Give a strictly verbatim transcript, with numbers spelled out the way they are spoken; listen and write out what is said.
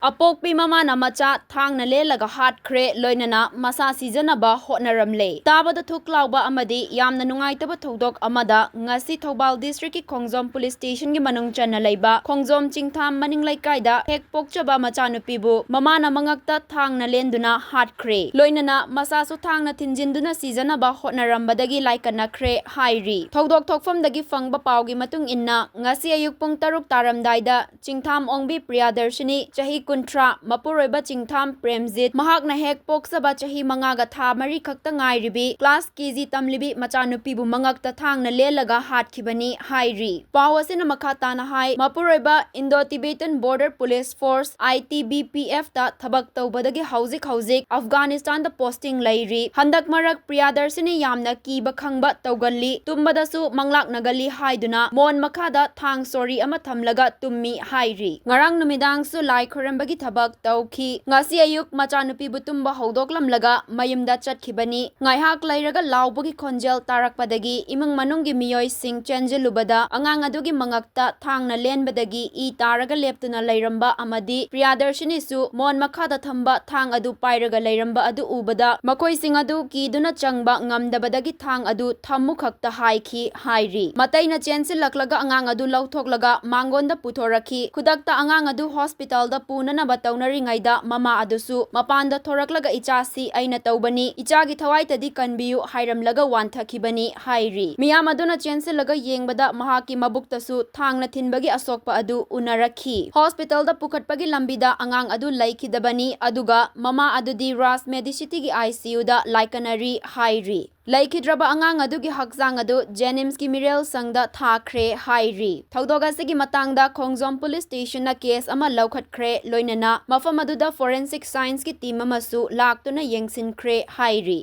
ꯑꯄꯣꯛꯄꯤ ꯃꯃꯥꯅ ꯃꯆꯥ ꯊꯥꯡꯅ ꯂꯦꯜꯂꯒ ꯍꯥꯠꯈ꯭ꯔꯦ, ꯂꯣꯏꯅꯅ ꯃꯁꯥ ꯁꯤꯖꯅꯕ ꯍꯣꯠꯅꯔꯝꯂꯦ꯫ ꯇꯥꯕꯗ ꯊꯨꯛ ꯂꯥꯎꯕ ꯑꯃꯗꯤ ꯌꯥꯝꯅ ꯅꯨꯡꯉꯥꯏꯇꯕ ꯊꯧꯗꯣꯛ ꯑꯃꯗ ꯉꯁꯤ ꯊꯧꯕꯥꯜ district ꯀꯤ ꯈꯣꯡꯖꯣꯝ police station ꯒꯤ ꯃꯅꯨꯡ ꯆꯟꯅ ꯂꯩꯕ ꯈꯣꯡꯖꯣꯝ ꯆꯤꯡꯊꯥꯝ ꯃꯅꯤꯡ ꯂꯩꯀꯥꯏꯗ ꯍꯦꯛ ꯄꯣꯛꯆꯕ ꯃꯆꯥꯅꯨꯄꯤꯕꯨ ꯃꯃꯥꯅ ꯃꯉꯛꯇ ꯊꯥꯡꯅ ꯂꯦꯟꯗꯨꯅ ꯍꯥꯠꯈ꯭ꯔꯦ, ꯂꯣꯏꯅꯅ ꯃꯁꯥꯁꯨ ꯊꯥꯡꯅ ꯊꯤꯟꯖꯤꯟꯗꯨꯅ ꯁꯤꯖꯅꯕ ꯍꯣꯠꯅꯔꯝꯕꯗꯒꯤ ꯂꯥꯏꯀꯠꯅꯈ꯭ꯔꯦ ꯍꯥꯏꯔꯤ꯫ ꯊꯧꯗꯣꯛ ꯊꯣꯛꯐꯝꯗꯒꯤ ꯐꯪꯕ ꯄꯥꯎꯒꯤ ꯃꯇꯨꯡ ꯏꯟꯅ, ꯉꯁꯤ ꯑꯌꯨꯛ ꯄꯨꯡ ꯇꯔꯨꯛ ꯇꯥꯔꯝꯗꯥꯏꯗ ꯆꯤꯡꯊꯥꯝ ꯑꯣꯡꯕꯤ ꯄ꯭ꯔꯤꯌꯥꯗꯔꯁꯤꯅꯤ, ꯆꯍꯤ ꯀꯨꯟꯊ꯭ꯔꯥ, ꯃꯄꯨꯔꯣꯏꯕ ꯆꯤꯡꯊꯥꯝ ꯄ꯭ꯔꯦꯝꯖꯤꯠ, ꯃꯍꯥꯛꯅ ꯍꯦꯛ ꯄꯣꯛꯆꯕ ꯆꯍꯤ ꯃꯉꯥꯒ ꯊꯥ ꯃꯔꯤ ꯈꯛꯇ ꯉꯥꯏꯔꯤꯕꯤ class K G ꯇꯝꯂꯤꯕꯤ ꯃꯆꯥꯅꯨꯄꯤꯕꯨ ꯃꯉꯛꯇ ꯊꯥꯡꯅ ꯂꯦꯜꯂꯒ ꯍꯥꯠꯈꯤꯕꯅꯤ ꯍꯥꯏꯔꯤ꯫ ꯄꯥꯎ ꯑꯁꯤꯅ ꯃꯈꯥ ꯇꯥꯅ ꯍꯥꯏ, ꯃꯄꯨꯔꯣꯏꯕ Indo Tibetan Border Police Force, I T B P F ꯇ ꯊꯕꯛ ꯇꯧꯕꯗꯒꯤ ꯍꯧꯖꯤꯛ ꯍꯧꯖꯤꯛ ꯑꯐꯒꯥꯅꯤꯁꯇꯥꯟꯗ posting ꯂꯩꯔꯤ꯫ ꯍꯟꯗꯛ ꯃꯔꯛ ꯄ꯭ꯔꯤꯌꯥꯗꯔꯁꯤꯅꯤ ꯌꯥꯝꯅ ꯀꯤꯕ ꯈꯪꯕ ꯇꯧꯒꯜꯂꯤ, ꯇꯨꯝꯕꯗꯁꯨ ꯃꯪꯂꯥꯛꯅꯒꯜꯂꯤ ꯍꯥꯏꯗꯨꯅ ꯃꯣꯟ ꯃꯈꯥꯗ ꯊꯥꯡ ꯁꯣꯔꯤ ꯑꯃ ꯊꯝꯂꯒ ꯇꯨꯝꯃꯤ ꯍꯥꯏꯔꯤ꯫ ꯉꯔꯥꯡ ꯅꯨꯃꯤꯗꯥꯡꯁꯨ ꯂꯥꯏ ꯈꯣꯏꯔꯝꯕꯒꯤ ꯊꯕꯛ ꯇꯧꯈꯤ꯫ ꯉꯁꯤ ꯑꯌꯨꯛ ꯃꯆꯥꯅꯨꯄꯤꯕꯨ ꯇꯨꯝꯕ ꯍꯧꯗꯣꯛꯂꯝꯂꯒ ꯃꯌꯨꯝꯗ ꯆꯠꯈꯤꯕꯅꯤ꯫ ꯉꯥꯏꯍꯥꯛ ꯂꯩꯔꯒ ꯂꯥꯎꯕꯒꯤ ꯈꯣꯟꯖꯦꯜ ꯇꯥꯔꯛꯄꯗꯒꯤ ꯏꯃꯨꯡ ꯃꯅꯨꯡꯒꯤ ꯃꯤꯑꯣꯏꯁꯤꯡ ꯆꯦꯟꯖꯤꯜꯂꯨꯕꯗ ꯑꯉꯥꯡ ꯑꯗꯨꯒꯤ ꯃꯉꯛꯇ ꯊꯥꯡꯅ ꯂꯦꯟꯕꯗꯒꯤ ꯏ ꯇꯥꯔꯒ ꯂꯦꯞꯇꯨꯅ ꯂꯩꯔꯝꯕ ꯑꯃꯗꯤ ꯄ꯭ꯔꯤꯌꯥꯗꯔꯁꯤꯅꯤꯁꯨ ꯃꯣꯟ ꯃꯈꯥꯗ ꯊꯝꯕ ꯊꯥꯡ ꯑꯗꯨ ꯄꯥꯏꯔꯒ ꯂꯩꯔꯝꯕ ꯑꯗꯨ ꯎꯕꯗ ꯃꯈꯣꯏꯁꯤꯡ ꯑꯗꯨ ꯀꯤꯗꯨꯅ ꯆꯪꯕ ꯉꯝꯗꯕꯗꯒꯤ ꯊꯥꯡ ꯑꯗꯨ ꯊꯝꯃꯨ ꯈꯛꯇ ꯍꯥꯏꯈꯤ ꯍꯥꯏꯔꯤ꯫ ꯃꯇꯩꯅ ꯆꯦꯟꯁꯤꯜꯂꯛꯂꯒ ꯑꯉꯥꯡ ꯑꯗꯨ ꯂꯧꯊꯣꯛꯂꯒ ꯃꯥꯡꯒꯣꯟꯗ ꯄꯨꯊꯣꯔꯛꯈꯤ꯫ ꯈꯨꯗꯛꯇ ꯑꯉꯥꯡ ꯑꯗꯨ hospital ꯗ ꯄꯨꯅꯅꯕ ꯇꯧꯅꯔꯤꯉꯩꯗ ꯃꯃꯥ ꯑꯗꯨꯁꯨ ꯃꯄꯥꯟꯗ ꯊꯣꯔꯛꯂꯒ "ꯏꯆꯥꯁꯤ ꯑꯩꯅ ꯇꯧꯕꯅꯤ, ꯏꯆꯥꯒꯤ ꯊꯋꯥꯏꯇꯗꯤ ꯀꯟꯕꯤꯌꯨ" ꯍꯥꯏꯔꯝꯂꯒ ꯋꯥꯟꯊꯈꯤꯕꯅꯤ ꯍꯥꯏꯔꯤ꯫ ꯃꯤꯌꯥꯝ ꯑꯗꯨꯅ ꯆꯦꯟꯁꯤꯜꯂꯒ ꯌꯦꯡꯕꯗ ꯃꯍꯥꯛꯀꯤ ꯃꯕꯨꯛꯇꯁꯨ ꯊꯥꯡꯅ ꯊꯤꯟꯕꯒꯤ ꯑꯁꯣꯛꯄ ꯑꯗꯨ ꯎꯅꯔꯛꯈꯤ꯫ Hospital ꯗ ꯄꯨꯈꯠꯄꯒꯤ ꯂꯝꯕꯤꯗ ꯑꯉꯥꯡ ꯑꯗꯨ ꯂꯩꯈꯤꯗꯕꯅꯤ, ꯑꯗꯨꯒ ꯃꯃꯥ ꯑꯗꯨꯗꯤ Raj Medicity ꯒꯤ I C U ꯗ ꯂꯥꯏꯀꯠꯅꯔꯤ ꯍꯥꯏꯔꯤ꯫ ꯂꯩꯈꯤꯗ꯭ꯔꯕ ꯑꯉꯥꯡ ꯑꯗꯨꯒꯤ ꯍꯛꯆꯥꯡ ꯑꯗꯨ JNIMS ꯀꯤ ꯃꯤꯔꯦꯜ ꯁꯪꯗ ꯊꯥꯈ꯭ꯔꯦ ꯍꯥꯏꯔꯤ꯫ ꯊꯧꯗꯣꯛ ꯑꯁꯤꯒꯤ ꯃꯇꯥꯡꯗ ꯈꯣꯡꯖꯣꯝ police station ꯅ case ꯑꯃ ꯂꯧꯈꯠꯈ꯭ꯔꯦ, ꯂꯣꯏꯅꯅ ꯃꯐꯝ ꯑꯗꯨꯗ forensic science ꯀꯤ team ꯑꯃꯁꯨ ꯂꯥꯛꯇꯨꯅ ꯌꯦꯡꯁꯤꯟꯈ꯭ꯔꯦ ꯍꯥꯏꯔꯤ꯫